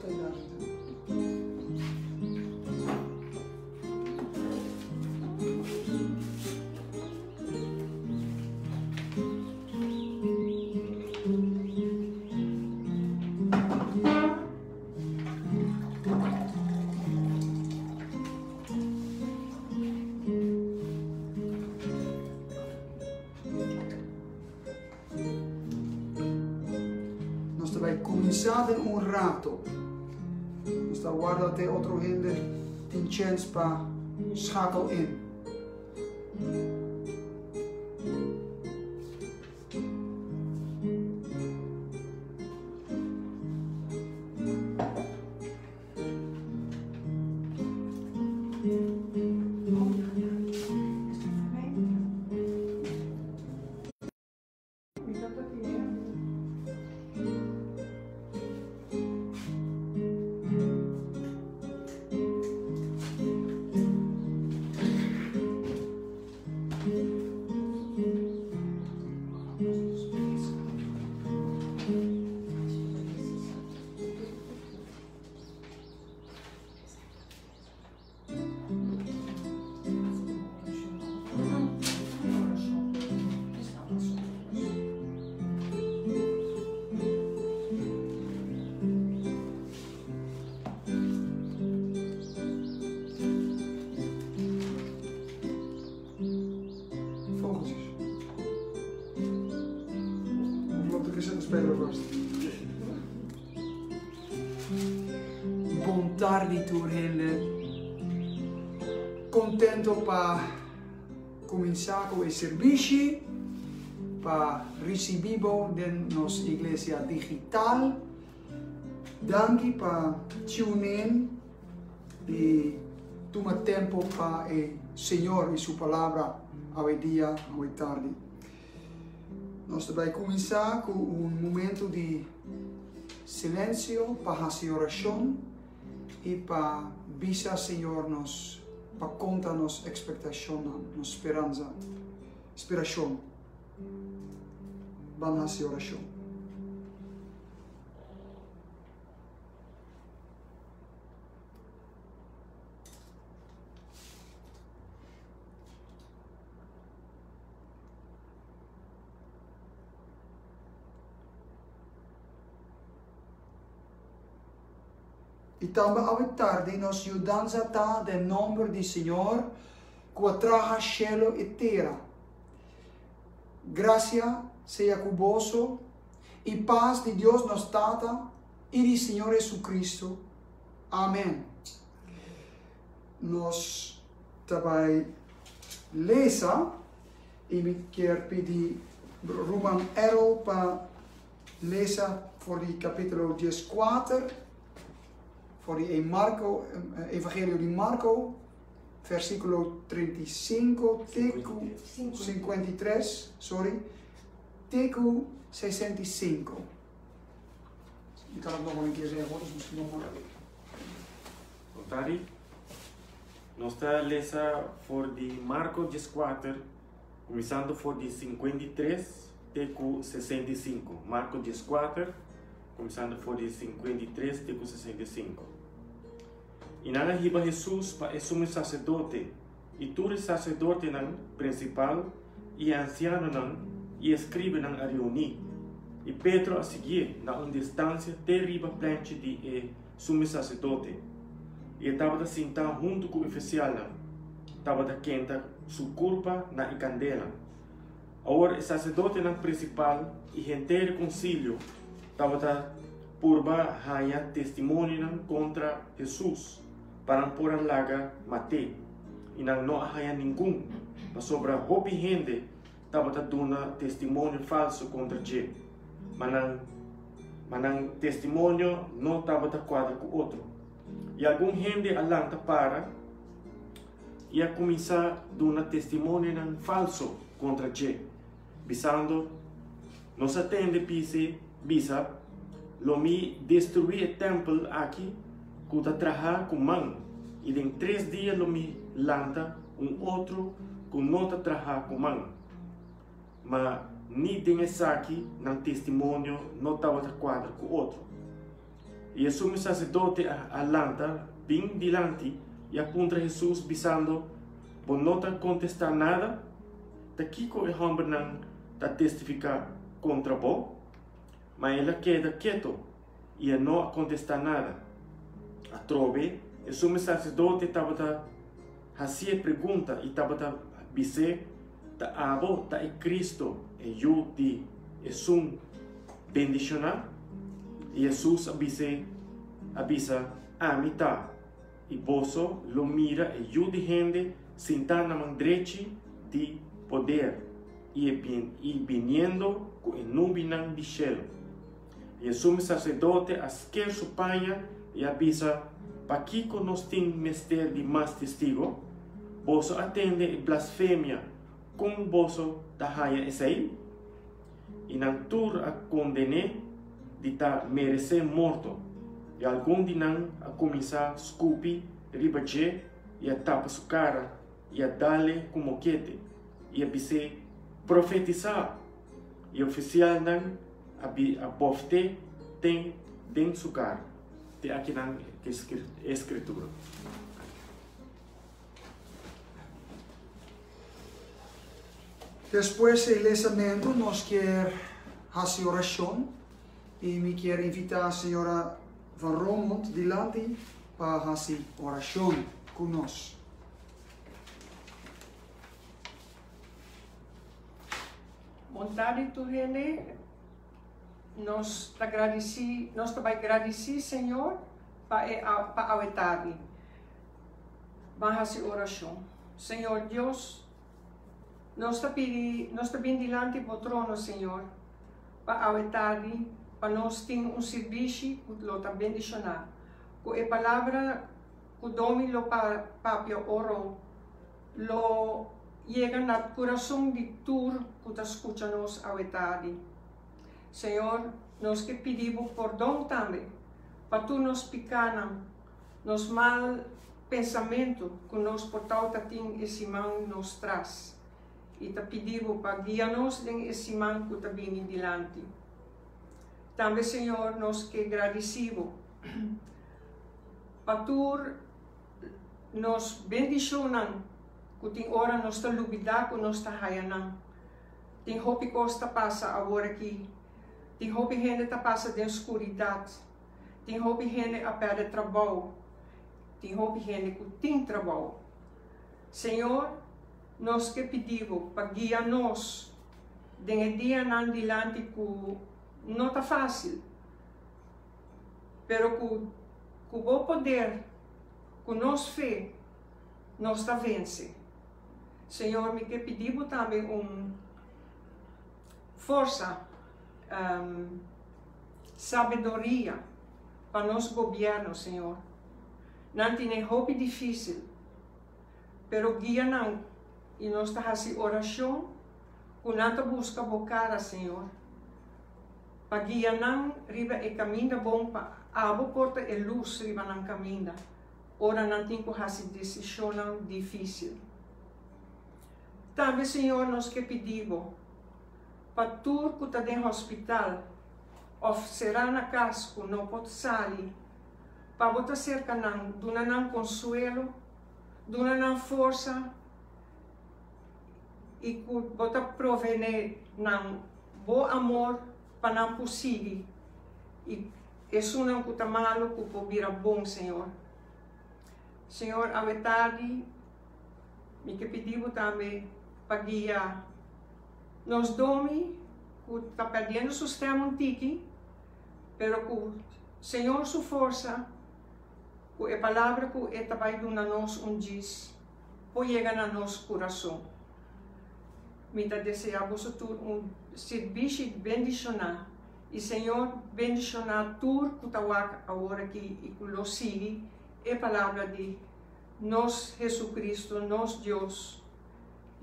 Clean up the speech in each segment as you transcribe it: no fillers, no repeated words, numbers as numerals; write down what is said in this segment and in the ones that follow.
kan je daar zitten. Nos ta bai kuminsá den un rato. Nos ta warda te otro hende tin chèns pa schakel in. Vogeltjes. Of loopt de cassettespeler vast? Bon tardi tur hende. Contento pa cuminsa cu e servishi pa ricibi bo den nos iglesia digital. Danki pa tune in y tuma tempo pa e Señor y su palabra awe dia, awe tardi. Nos ta bai kuminsá ku un momentu di silensio pa hasi orashon i pa bisa Señor nos pa konta nos ekspektashonnan, nos speransa, spirashon. Ban hasi orashon. I tambe awe tardi nos yudansa ta den nomber di Señor ku a traha shelu i tera. Grasia sea ku boso i pas di Dios nos Tata i di Señor Jesucristo. Amen. Nos ta bai lesa i mi kier pidi Ruman Errol pa lesa for di capítulo 14, for di e Marco, Evangelio di Marco, versículo 35 te ku 53, sorry, te ku 65. Je kan het nog wel een keer zeggen hoor, dat is misschien nog makkelijk. Otari, nos ta lesa for di Marko 14, kuminsando for di 53 te ku 65. Marko 14, kuminsando for di 53 te ku 65. I nan a hiba Hesus pa e sumo saserdote, i tur e saserdotenan prinsipal i e ansianonan i e skribanan a reuní. I Pedro a siguié na un distansia te riba plenchi di e sumo saserdote, i e tabata sintá huntu ku ofisialnan, tabata kenta su kurpa na e kandela. Awor e saserdotenan prinsipal i henter e konsilio tabata purba haña testimonionan kontra Hesus pa nan por a laga mat'é, i nan no a haña ningun, pasobra hopi hende tabata duna testimonio falsu kontra dje, ma nan ma nan testimonio no tabata kuadra ku otro. I algun hende a lanta para i a kuminsá duna testimonionan falsu kontra dje, bisando, Nos a tende pise bisa, Lo mi destruí e tèmpel aki ku ta trahá ku man, i den tres dia lo mi lanta un otro ku no ta trahá ku man. Ma ni den esaki nan testimonio no tabata kuadra ku otro. I e sumo saserdote a lanta bin dilanti i a puntra Hesus, bisando, Bo no ta kontestá nada? Ta kiko e hòmbernan ta testifiká kontra bo? Ma el a keda keto i e no a kontestá nada. Atrobe e sumo saserdote tabata hasié pregunta i tabata bis'é, Ta abo ta e Cristo, e Yu di Esun bendishoná? I Hesus a bis'é, a bisa, Ami ta, i boso lo mira e Yu di hende sintá na man drechi di poder i e i biniendo ku e nubinan di shelu. I e sumo saserdote a sker su paña i a bisa, Pakiko nos tin mester di mas testigo? Boso a tende e blasfemia, kon boso ta haña esei? I nan tur a konden'é di ta meresé morto, i algun di nan a kuminsá skupi riba dje i a tapa su kara i a dal'é ku mokete i a bis'é, Profetisá! I ofisialnan a bi a bòft'é ten den su kara. Te akinan e skritura. Despues e lesamentu nos kier hasi orashon i mi kier invitá señora Van Romondt dilanti pa hasi orashon ku nos. Bon tardi tur hende. Nos ta gradisí, nos ta bai gradisí Señor pa e pa awe tardi. Ban hasi orashon. Señor Dios, nos ta pidi, nos ta bin dilanti bo trono, Señor, pa awe tardi, pa nos tin un sirbishi ku lo ta bendishoná, ku e palabra ku Domi lo pa papia oro lo yega na kurason di tur ku ta skucha nos awe tardi. Señor, nos ke pidi bo pordon tambe pa tur nos pikánan, nos mal pensamentu ku nos por tawata tin e siman nos tras, i ta pidi bo pa guia nos den e siman ku ta bini dilanti. Tambe, Señor, nos ke gradisí bo pa tur nos bendishonnan ku tin ora nos ta lubidá ku nos ta haya nan. Tin hopi kos ta pasa awor aki. Tin hopi hende ta pasa den skuridat. Tin hopi hende a pèrdè trabou. Tin hopi hende ku tin trabou. Señor, nos ke pidi bo pa guia nos den e dianan dilanti ku no ta fásil, pero ku ku bo poder, ku nos fe, nos ta vense. Señor, mi ke pidi bo tambe un forsa, sabiduria pa nos gobierno, Señor. Nan tine hopi dificil, pero guia nan y nos ta haci oracion cu nan ta busca bo cara, Señor, pa guia nan riba e caminda bon pa abo por ta e luz riba nan caminda ora nan tin cu haci decisionnan dificil. Tambe, Señor, nos ke pidi bo pa tur cu ta den hospital of será na cas cu no por sali, pa bo ta cerca nan, duna nan consuelo, duna nan forsa y cu bo ta provene nan bo amor pa nan por sigui y esunnan cu ta malo cu por bira bon, Señor. Señor, awe tardi mi ke pidi bo tambe pa guia nos Domi cu ta perdiendo su stem un tiki, pero cu Señor su forsa, cu e palabra cu e ta bay duna nos un djis por yega na nos curason. Mi ta desea boso tur un sirbishi bendiciona y Señor bendiciona tur cu ta wak awor aki y cu lo sigui e palabra di nos Jesucristo, nos Dios.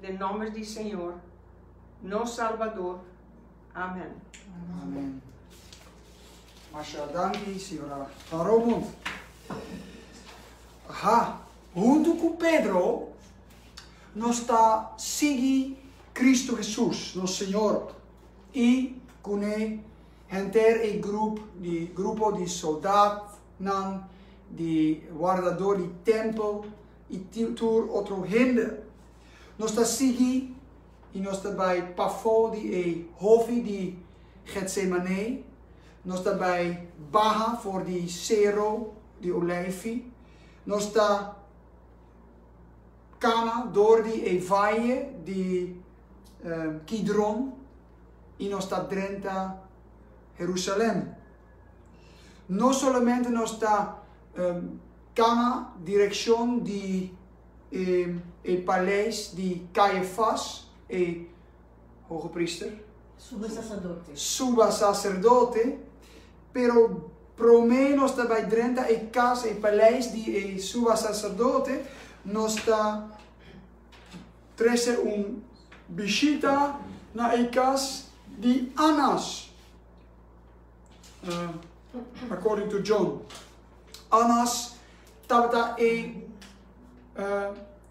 Den nomber di Señor, nos Salbador. Amen. Amen. Masha danki, señora Van Romondt. Aha, huntu ku Pedro, nos ta sigui Cristo Jesus, nos Señor, i kuné. Henter e grup di grupo di soldatnan, di wardadó di tempel i tur otro hende. Nos ta sigui i nos ta bai pafó di e hofi di Getsemané. Nos ta bai baha for di Sero di Oleifi. Nos ta kana dor di e vaye di Kidron i nos ta drenta Herusalèm. No solamente nos ta kana direkshon di e paleis di Kaiafas, e hogepriester, Suba saserdote. Suba saserdote, pero promé nos ta bai drenta e kas, e paleis di e suba saserdote, nos ta trese un bishita na e kas di Annas. According to John. Annas tabata e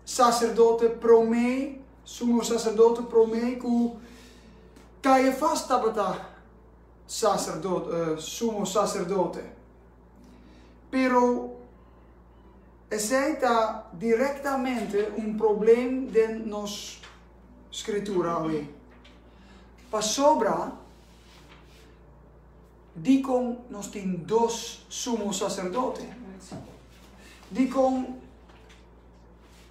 saserdote promé, sumo saserdote promé ku Kaiafas tabata saserdote, sumo saserdote. Pero esei ta direktamente un problem den nos skritura awe. Pasobra Dikon nos tin dos sumo saserdote? Dikon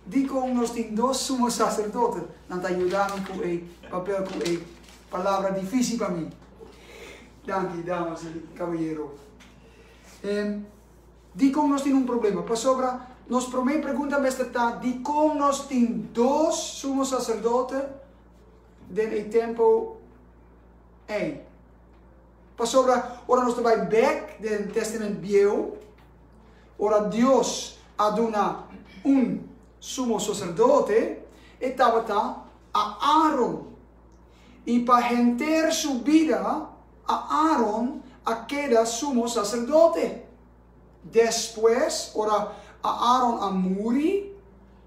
Dikon nos tin dos sumo saserdote? Nan ta yuda mi ku e papel ku e palabra difísil pa mi. Danki, damas i kabayero. Dikon nos tin un problema? Pasobra nos promé pregunta mester ta, dikon nos tin dos sumo saserdote den e tempu ei? Pasobra ora nos ta bai bek den Testament Bieu, ora Dios a duna un sumo saserdote, e tabata Aaron. I pa henter su bida, Aaron a keda sumo saserdote. Despues, ora Aaron a muri,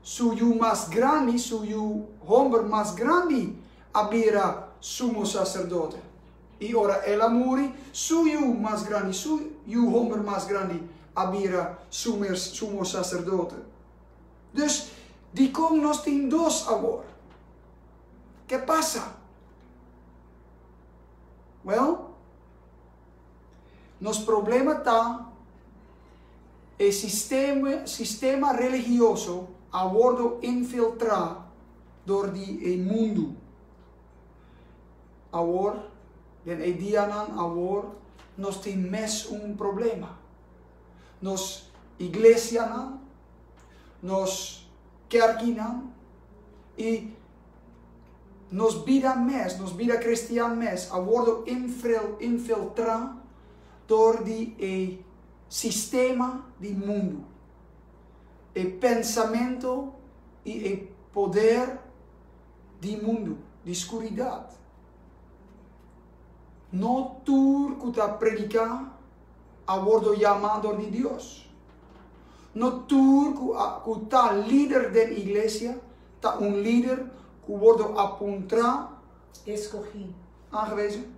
su yu mas grandi, su yu homber mas grandi, a bira sumo saserdote. I ora el a muri, su yu mas grandi, su yu homber mas grandi, a bira sumo saserdote. Dus, dikon nos tin dos awor? Ke pasa? Wèl, nos problema ta e sistema religioso a wordo infiltrá dor di e mundu. Awor, den e dianan awor, nos tin mes un problema. Nos iglesianan, nos kerkinan i nos bida mes, nos bida cristian mes a wordo infiltrá dor di e sistema di mundu. E pensamento i e poder di mundu, di skuridat. No tur ku ta prediká a wordo yamá dor di Dios. No tur ku a ku ta lider den iglesia ta un lider ku wordo apuntrá, Escogí. Aangewezen?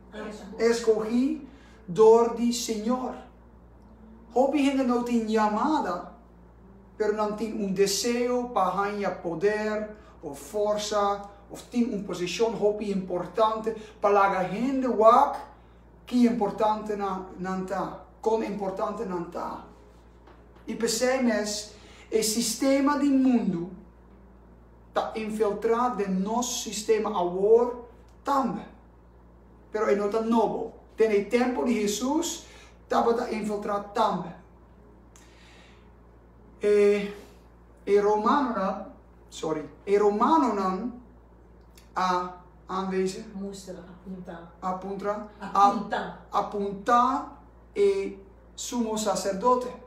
Escogí dor di Señor. Hopi hende no tin yamada, pero nan tin un deseo pa haña poder of forsa of tin un posishon hopi importante pa laga hende wak ki importante nan ta, kon importante nan ta. I p'esei mes e sistema di mundu ta infiltrá den nos sistema awor tambe. Pero e no ta nobo. Den e tempu di Hesus tabata infiltrá tambe. E e romanonan, sorry, e romanonan a aanwezen. Mustra, apuntá. Apuntra. Apuntá. Apuntá e sumo saserdote.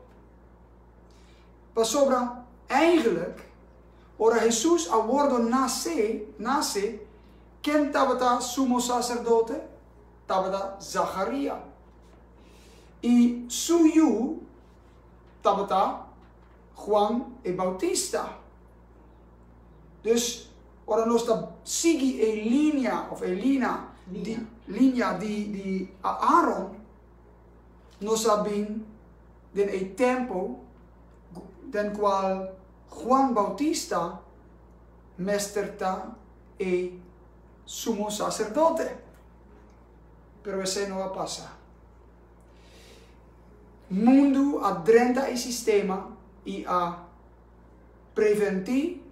Pasobra, eigenlijk, ora Hesus a wordo nase, nase, ken tabata sumo saserdote? Tabata Zacharia. I su yu tabata Juan e Bautista. Dus, ora nos ta sigui e linea of e lina di liña di di Aaron nos a bin den e tempo den cual Juan Bautista mester ta e sumo sacerdote. Pero esey no a pasa. Mundu a drenta e sistema y a preventi,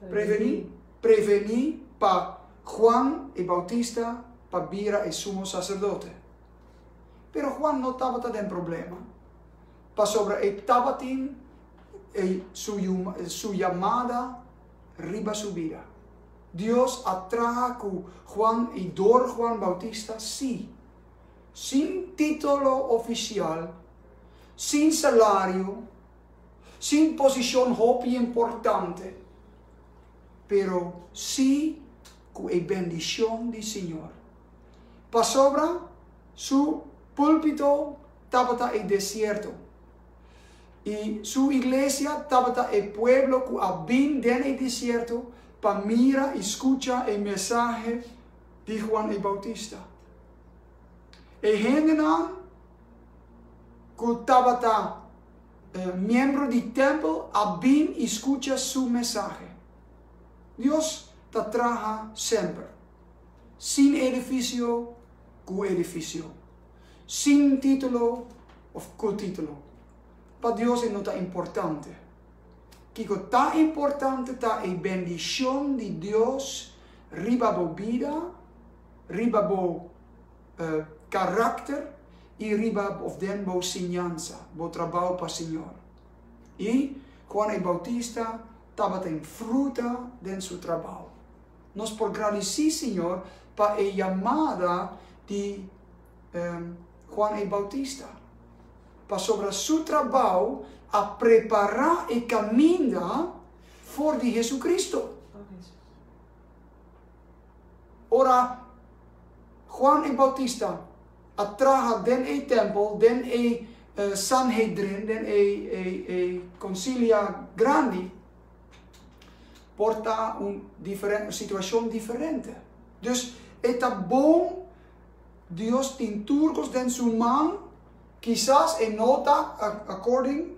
preveni, preveni pa Juan e Bautista pa bira e sumo sacerdote. Pero Juan no tabata den problema, pasobra e tabatin e su, su yamada riba su bida. Dios a traha ku Juan i dor Juan Bautista? Sí. Sin título ofisial, sin salario, sin posishon hopi importante, pero sí ku e bendishon di Señor. Pasobra su púlpito tabata e desierto, i su iglesia tabata e pueblo ku a bin den e desierto pa mira i skucha e mensahe di Juan e Bautista. E hendenan ku tabata miembro di tèmpel a bin i skucha su mensahe. Dios ta traha semper, sin edifisio ku edifisio, sin título òf ku título. Pa Dios e no ta importante. Kiko ta importante ta e bendishon di Dios riba bo bida, riba bo karakter i riba òf den bo siñansa, bo trabou pa Señor. I Juan e Bautista tabatin fruta den su trabou. Nos por gradisí Señor pa e yamada di Juan e Bautista, pasobra su trabou a prepará e kaminda for di Jesucristo. Ora Juan e Bautista a traha den e tempel, den e Sanhedrin, den e konsilia grandi, por ta un situashon diferente. Dus e ta bon Dios tin tur kos den su man, kisas e no ta according,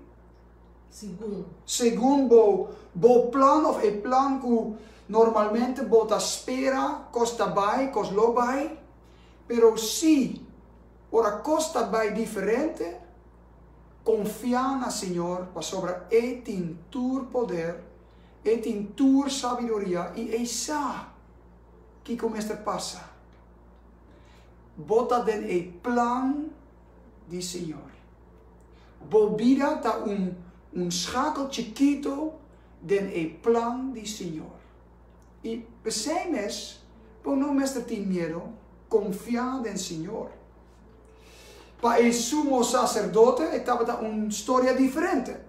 Segun. Segun bo bo plan of e plan ku normalmente bo ta spera kos ta bai, kos lo bai, pero si ora kos ta bai diferente, konfia na Señor pasobra E tin tur poder, E tin tur sabiduria i E sa kiko mester pasa. Bo ta den e plan di Señor. Bo bida ta un un schakel chikito den e plan di Señor. I p'esei mes bo no mester tin miedo, konfia den Señor. Pa e sumo saserdote e tabata un storia diferente.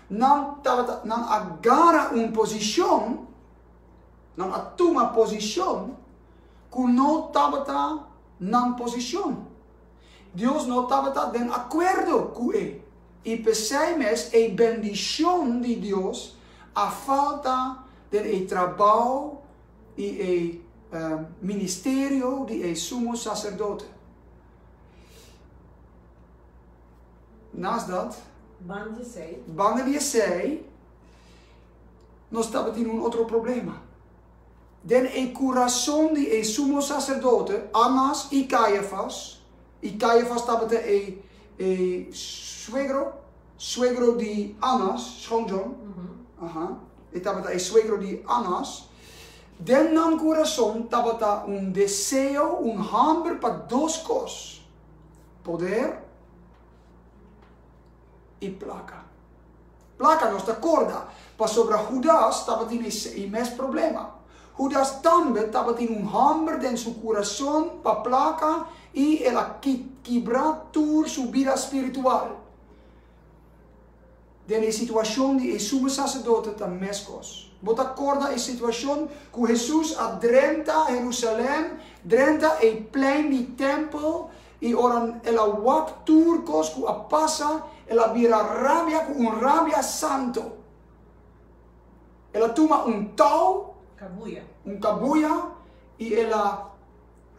Nan tabata nan a gara un posishon, nan a tuma posishon ku no tabata nan posishon. Dios no tabata den akuerdo ku e, i p'esei mes e bendishon di Dios a falta den e trabou i e ministerio di e sumo saserdote. Naast dat, banda di esei, nos tabatin un otro problema. Den e kurason di e sumo saserdote, Annas i Kajafas, i Kajafas tabata e e suegro, suegro di Annas, schoonzoon, aha, e tabata e suegro di Annas, den nan kurason tabata un deseo, un hamber pa dos kos, poder i plaka. Plaka nos ta korda, pasobra Hudas tabatin e mes problema. Hudas tambe tabatin un hamber den su kurason pa plaka i el a kibra tur su bida spiritual. Den e situashon di e sumo saserdote ta meskos. Bo ta korda e situashon ku Hesus a drenta Herusalèm, drenta e plein di tèmpel I ora el a wak tur kos ku a pasa, el a bira rabia ku un rabia santu. El a tuma un tou, Kabuya. un kabuya, I el a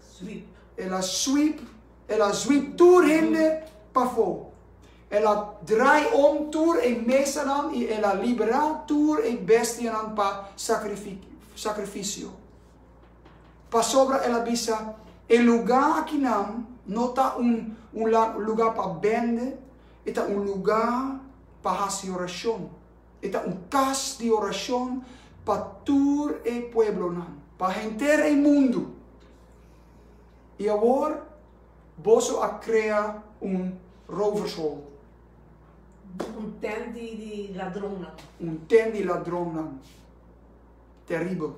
Sweep. El a sweep, el a sweep tur hende pafó. El a draai om tur e mesanan i el a liberá tur e bestianan pa sakrifisio. Pasobra el a bisa, E lugá akinan no ta un un lugá pa bende, e ta un lugá pa hasi orashon. E ta un kas di orashon pa tur e pueblonan, pa henter e mundu. I awor boso a krea un rovershol. Un tent di ladronnan. Un tent di ladronnan. Teribel.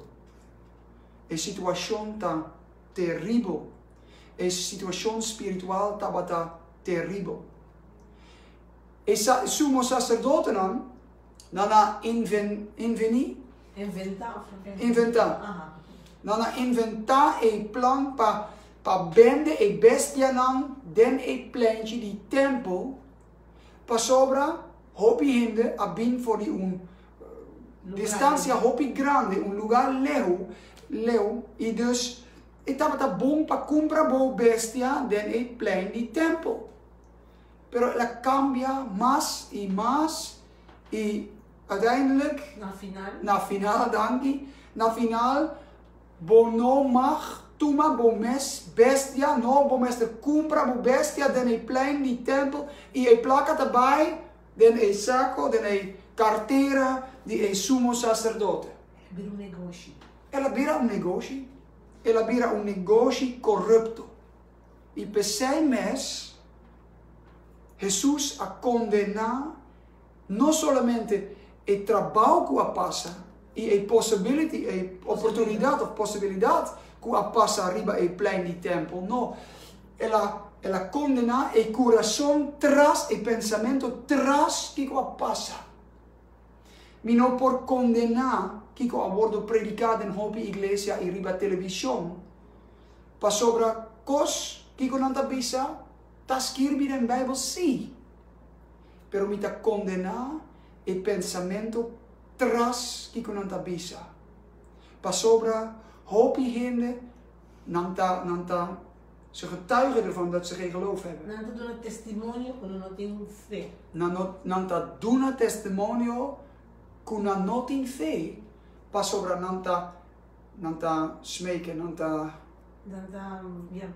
E situashon ta teribel. E situashon spiritual tabata teribel. E sumo saserdotenan nan a invení. Inventá. Inventá. Nan a inventá e plan pa pa bende e bestianan den e plenchi di tempel, pasobra hopi hende a bin for di un distansia hopi grandi, un lugá leu, leu, i dus e tabata bon pa kumpra bo bestia den e plein di tempel. Pero el a kambia mas i mas i uiteindelijk, Na final. na final, danki, na final bo no mag tuma bo mes bestia, no, bo mester kumpra bo bestia den e plein di tempel i e plaka ta bai den e sako, den e kartera di e sumo saserdote. El a bira un negoshi. El a bira un negoshi, el a bira un negoshi korupto. I p'esei mes Hesus a kondená no solamente e trabou ku a pasa i e possibility, e oportunidat òf posibilidat ku a pasa riba e plein di tèmpel, no, el a el a kondená e kurason tras, e pensamentu tras kiko a pasa. Mi no por kondená kiko a wòrdu prediká den hopi iglesia i riba televishon, Pasobra kos kiko nan ta bisa ta skirbi den Bijbel sí, pero mi ta kondená e pensamentu tras kiko nan ta bisa. Pasobra hopi hende nan ta nan ta ze getuigen ervan dat ze geen geloof hebben. Nan ta duna testimonio ku nan no tin fe. Nan no nan ta duna testimonio ku nan no tin fe pasobra nan ta Nan ta smeken, nan ta. Nan ta, ya,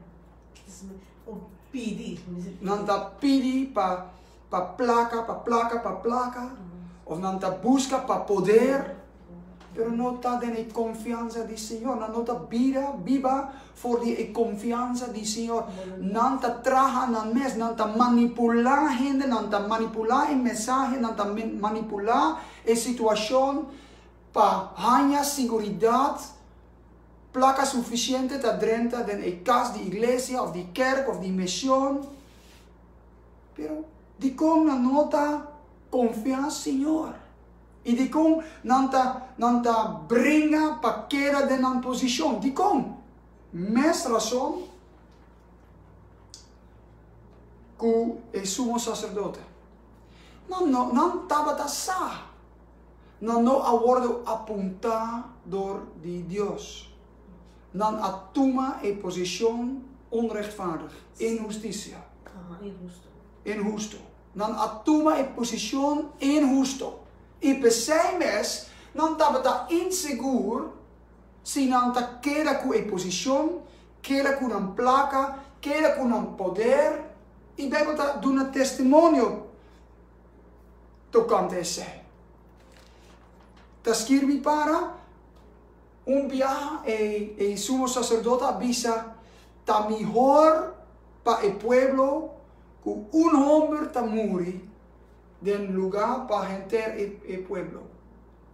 o pidi. Nan ta pidi pa pa plaka, pa plaka, pa plaka, of nan ta buska pa poder, pero no ta den e konfiansa di Señor. Nan no ta bira, biba for di e konfiansa di Señor. Nan ta traha nan mes, nan ta manipulá hende, nan ta manipulá e mensahe, nan ta manipulá e situashon. Pa haña siguridat, plaka sufisiente ta drenta den e kas di iglesia òf di kèrk òf di mishon. Pero dikon nan no ta konfia Señor? I dikon nan ta nan ta bringa pa keda den nan posishon? Dikon? Mes rason ku e sumo saserdote. Nan no nan tabata sa. Nan no a wordo apuntá dor di Dios. Nan a tuma e posishon onrechtvaardig, inhustisia. Aha, inhusto. Inhusto. Nan a tuma e posishon inhusto. I p'esei mes nan tabata insegur si nan ta keda ku e posishon, keda ku nan plaka, keda ku nan poder. I Beibel ta duna testimonio tokante esei. Ta skirbi para, Un biaha e e sumo saserdote a bisa, Ta mihor pa e pueblo ku un homber ta muri den lugá pa henter e e pueblo.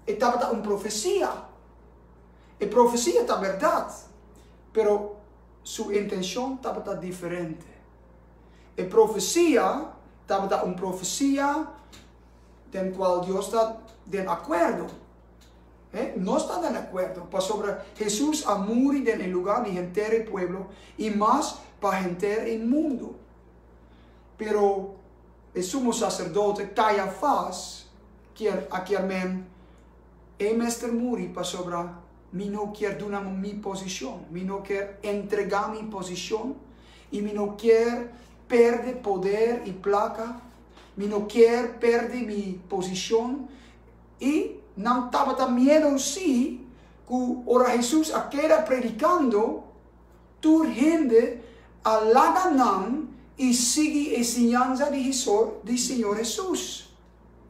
E tabata un profesia. E profesia ta bèrdat, pero su intenshon tabata diferente. E profesia tabata un profesia den kual Dios ta den akuerdo. He, nos ta den akuerdo, pasobra Hesus a muri den e lugá di henter e pueblo i mas pa henter e mundu. Pero e sumo saserdote Kaiafas kier a kier men e mester muri pasobra. Mi no kier duna mi posicion, mi no kier entrega mi posicion y mi no kier perde poder y placa, mi no kier perde mi posicion. Y nan tabata miedo si cu ora Jesus a keda predicando, tur hende a laga nan y sigui e siñansa di di Señor Jesus.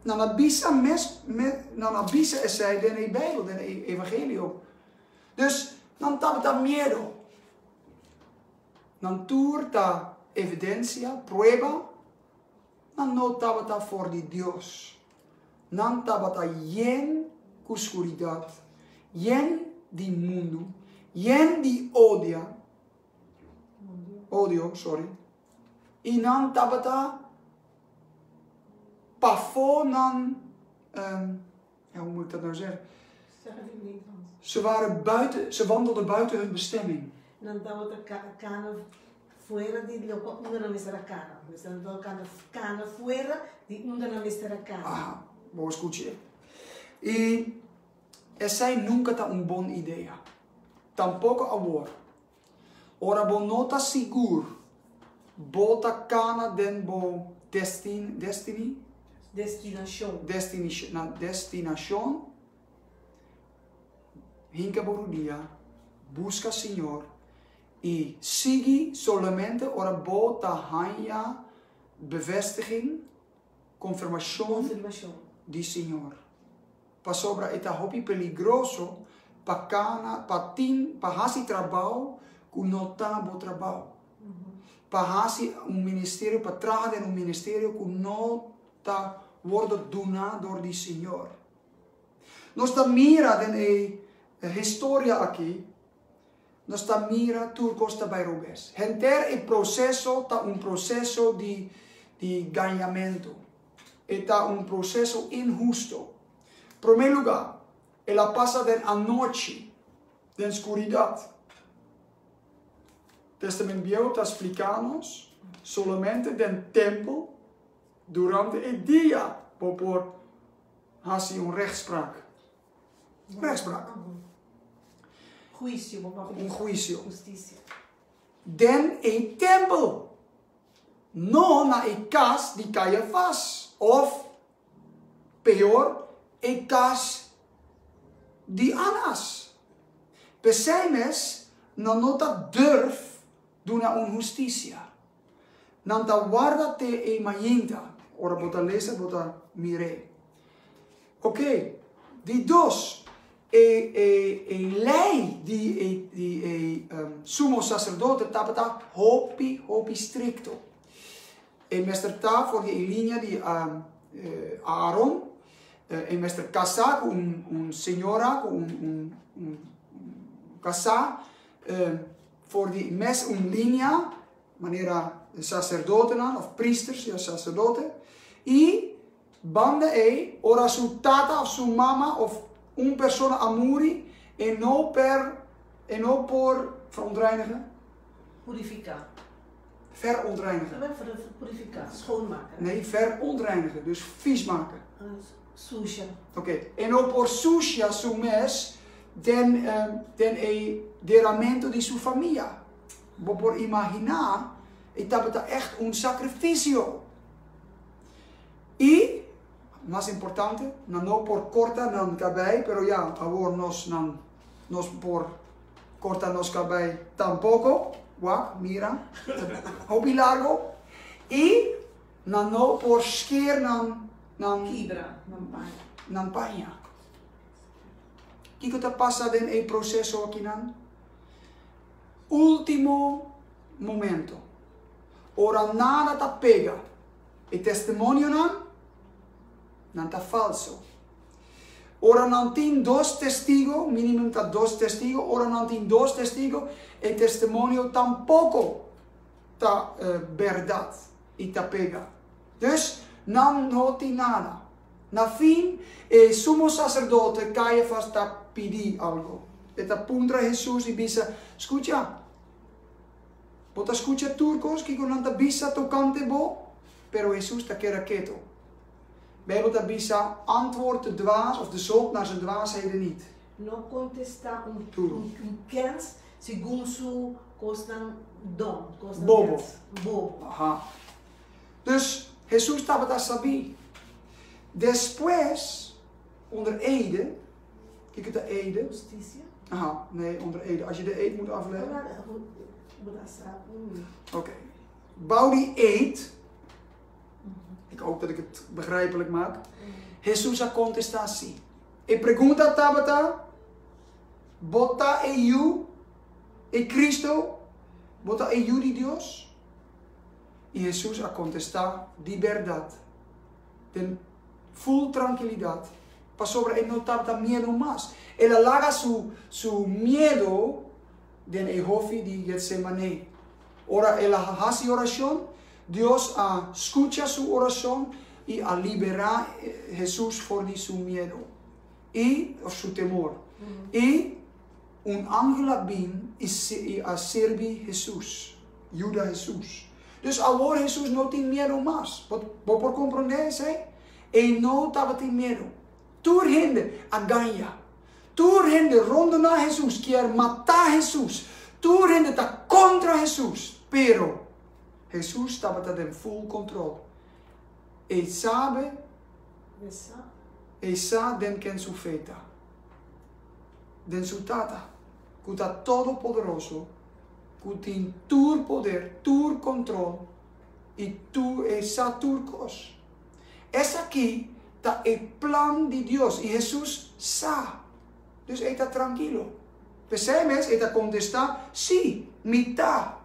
Nan a bisa mes, nan a bisa esey den e Bijbel, den e Evangelio. Dus nan tabata miedo. Nan tur ta evidencia, prueba, nan no tabata for di Dios. Nan tabata yen cu scuridad, yen di mundo, yen di odia, odio, sorry. Y nan tabata pafó nan, ja, hoe moet ik dat nou zeggen? Zeg het in Nederlands. Ze waren buiten, ze wandelden buiten hun bestemming. Nan tabata cana fuera di loke unda nan mester a cana. Dus nan tabata cana, cana fuera di unda nan mester a cana. Aha, bo scucha. Y esey nunca ta un bon idea. Tampoco awor. Ora bo no ta sigur, bo ta cana den bo destiny? Destinacion. Na destinacion. Hinca bo rudia, busca Señor y sigui solamente ora bo ta haya bevestiging, confirmacion Confirmacion. di Señor. Pasobra e ta hopi peligroso pa cana, pa tin, pa hasi trabao cu no ta bo trabao. Pa hasi un ministerio, pa traha den un ministerio cu no ta wordo duna door di Señor. Nos ta mira den e historia aki, nos ta mira tur cos ta bay robes. Henter e proceso ta un proceso di gañamento. E ta un proceso inhusto. Prome lugar, el a pasa den anochi, den scuridad. Testament Bieu ta splica nos solamente den tempel durante e dia bo por hasi un rechtspraak. Rechtspraak. Juicio, bo por Un juicio. Justicia. Den e tempel. No na e cas di Caiafas. Of, peor, e cas di Anas. P'esey mes, nan no ta durf duna un husticia. Nan ta warda te e mainta. Ora bo ta lesa, bo ta mire. Ok, di dos, e ley di e sumo sacerdote tabata hopi, hopi stricto. E mester ta for di e linea di Aaron, e mester casa cu un señora, cu un casa, for di mes un linea, manera sacerdote of priesters, ja, sacerdote, y banda e, ora su tata of su mama of un persona a muri, e no per, e no por verontreinigen. Purificar. Verontreinigen. Purificar, schoonmaken. Nee, verontreinigen, dus vies maken. Susha. Oké, e no por susha su mes den e deramento di su famia. Bo por imagina, e tabata echt un sacrificio. Y, mas importante, nan no por corta nan cabey, pero ja, awor nos nan, nos por corta nos cabey tampoco. Wak, mira, hopi largo. Y nan no por sker nan Kibra, nan paña. Nan paña. Kico ta pasa den e proceso aki nan? Ultimo momento. Ora nada ta pega. E testimonio nan ta falso. Ora nan tin dos testigo, minimo ta dos testigo, ora nan tin dos testigo, e testimonio tampoco ta berdad y ta pega. Dus nan no tin nada. Na fin, e sumo sacerdote Caiafas ta pidi algo. E ta puntra Jesus y bisa, scucha, bo ta scucha tur cos cu nan ta bisa tocante bo, pero Jesus ta keda keto. Bijbel ta bisa, antwoord de dwaas of de zot naar zijn dwaasheden niet. No kontestá un Tur. un un kens segun su kosnan dom, kosnan Bobo. kens, bobo. Aha. Dus Hesus tabata sabí. Despues, onder ede, kiko ta ede? Hustisia? Aha, nee, onder ede. Als je de eed moet afleggen. Ora bo ta sa un. Oké. Bou di eed. Ik hoop dat ik het begrijpelijk maak. Hesus a kontestá si. E pregunta tabata, Bo ta e Yu, e Cristo? Bo ta e Yu di Dios? I Hesus a kontestá di bèrdat, den ful trankilidat, pasobra e no tabata miedu mas. El a laga su su miedu den e hofi di Getsemané. Ora el a hasi orashon, Dios a skucha su orashon i a liberá Hesus for di su miedu i òf su temor. I un angel a bin i a sirbi Hesus, yuda Hesus. Dus awor Hesus no tin miedu mas. Bo bo por komprondé esei? E no tabatin miedu. Tur hende a gaña. Tur hende rondoná Hesus kier matá Hesus. Tur hende ta kontra Hesus. Pero Hesus tabata den full control. E sabe, e sa den ken su fe ta. Den su Tata, ku ta todopoderoso, ku tin tur poder, tur control i tur e sa tur kos. Esaki ta e plan di Dios i Hesus sa. Dus e ta trankilo. P'esei mes e ta kontestá, Sí, mi ta.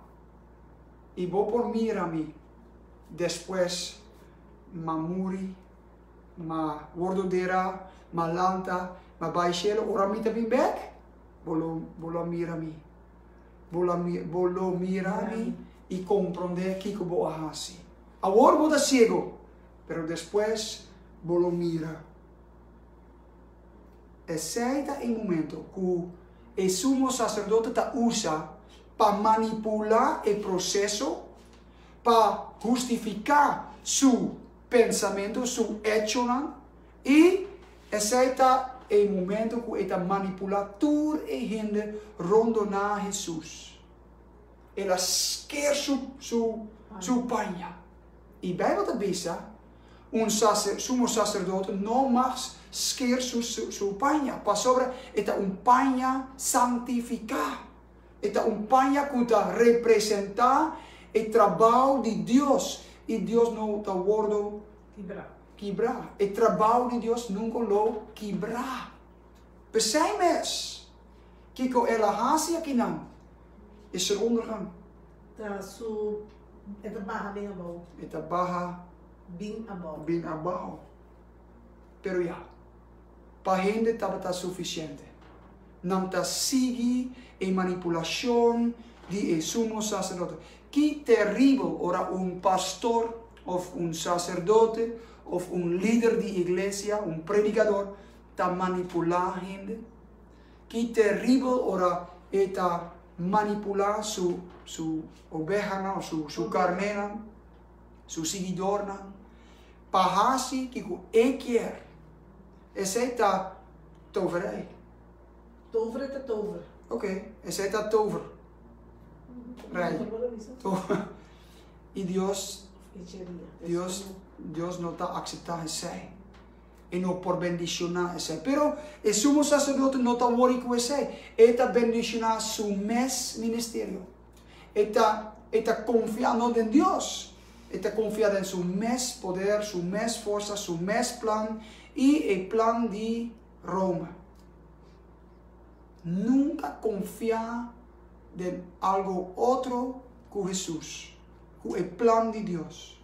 I bo por mira mi despues m'a muri, m'a wordo derá, m'a lanta, m'a bai shelu. Ora mi ta bin bèk, bo lo bo lo a mira mi. Bo lo bo lo mira mi i komprondé kiko bo a hasi. Awor bo ta siego, pero despues bo lo mira. Esei ta e momento ku e sumo saserdote ta usa pa manipulá e proseso, pa hustifiká su pensamentu, su echonan, i esei ta e momento ku e ta manipulá tur e hende rondoná Hesus. El a sker su su su paña. I Bijbel ta bisa, un sacer sumo sacerdote no mag sker su su paña, pasobra e ta un paña santifiká. E ta un paña ku ta representá e trabou di Dios, i Dios no ta wordo Kibrá. kibrá. E trabou di Dios nunka lo kibrá. P'esei mes, kiko el a hasi akinan is ser ondergang. Ta su e ta baha bin abou. E ta baha Bin abou. bin abou. Pero ya, pa hende tabata sufisiente. Nan ta sigui e manipulashon di e sumo saserdote. Ki teribel ora un pastor òf un saserdote òf un lider di iglesia, un predikador, ta manipulá hende. Ki teribel ora e ta manipulá su su obehanan òf su su karnénan, su siguidornan, pa hasi kiko e kier. Esei ta toverij. Tover ta tover. Ok, esei ta tover. Rij. Tover. I Dios, Dios, Dios no ta akseptá esei. E no por bendishoná esei. Pero e sumo saserdote no ta wori ku esei. E ta bendishoná su mes ministerio. E ta, e ta konfia no den Dios. E ta konfia den su mes poder, su mes forsa, su mes plan i e plan di Roma. Nunka konfia den algo otro ku Hesus, ku e plan di Dios.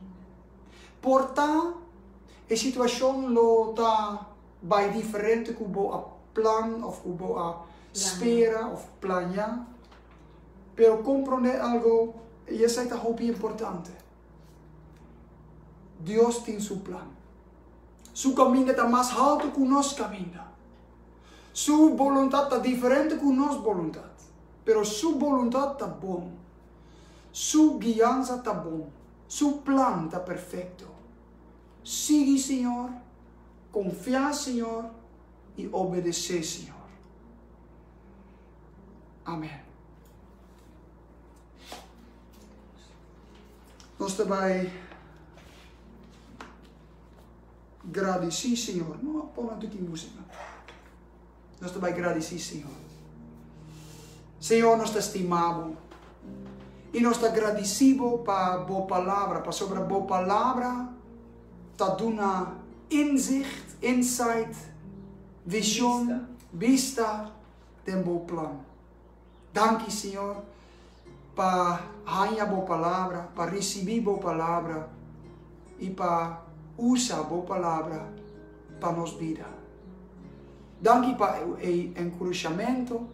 Por ta e situashon lo ta bai diferente ku bo a plan òf ku bo a spera òf plañá, pero komprondé algo i esei ta hopi importante, Dios tin su plan. Su kaminda ta mas haltu ku nos kaminda. Su boluntat ta diferente ku nos boluntat, pero su boluntat ta bon. Su guiansa ta bon. Su plan ta perfecto. Sigui Señor, confia Señor y obedece Señor. Amen. Nos ta bai gradisí Señor. No, pon un tiki músika. Nos ta bai gradisí Señor. Señor, nos ta stima Bo. I nos ta gradisí Bo pa Bo palabra, pasobra Bo palabra ta duna inzicht, insight, vision, bista den Bo plan. Danki, Señor, pa haña Bo palabra, pa risibí Bo palabra i pa usa Bo palabra pa nos bida. Danki pa e enkurashamentu,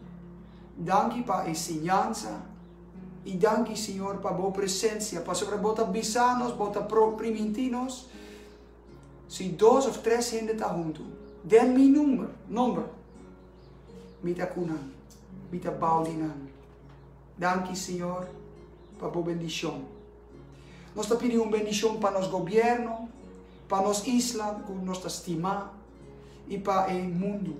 danki pa e siñansa i danki, Señor, pa Bo presensia, pasobra Bo ta bisa nos, Bo ta primintí nos, si dos òf tres hende ta huntu den mi number, nomber, Mi ta ku nan. Mi ta bou di nan. Danki, Señor, pa bo bendishon. Nos ta pidi un bendishon pa nos gobièrnu, pa nos isla ku nos ta stima i pa e mundu.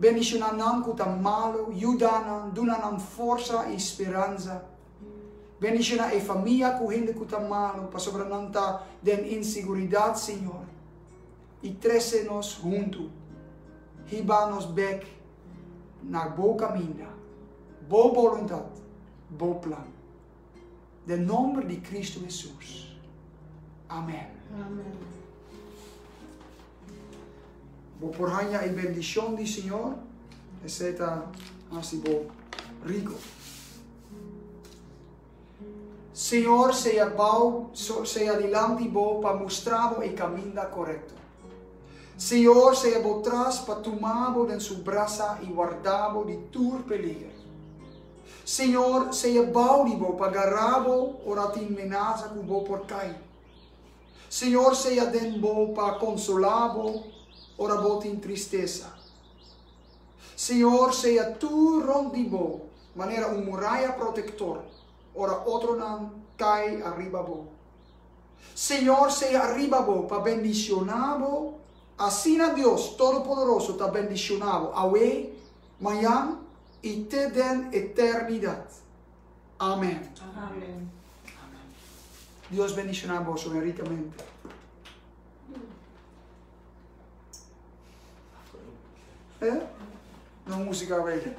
Bendishoná nan ku ta malu, yuda nan, duna nan forsa i speransa. Bendishoná e famia ku hende ku ta malu, pasobra nan ta den insiguridat, Señor. I trese nos huntu, hiba nos bek na Bo kaminda, Bo boluntat, Bo plan. Den nomber di Kristu Hesus. Amen. Amen. Bo por haña e bendishon di Señor, esei ta hasi bo riku. Señor sea bou, sea dilanti bo pa mustra bo e caminda corecto. Señor sea bo tras pa tuma bo den su brasa y warda bo di tur peliger. Señor sea bou di bo pa gara bo ora tin menasa cu bo por cay. Señor sea den bo pa consola bo ora bo tin tristesa. Señor sea tur rond di bo manera un muraya protector ora otronan cay ariba bo. Señor sea ariba bo pa bendiciona bo, asina Dios Todopoderoso ta bendiciona bo awe, mañan y te den eternidad. Amen. Amen. Dios bendiciona boso ricamente. Eh? No música bella.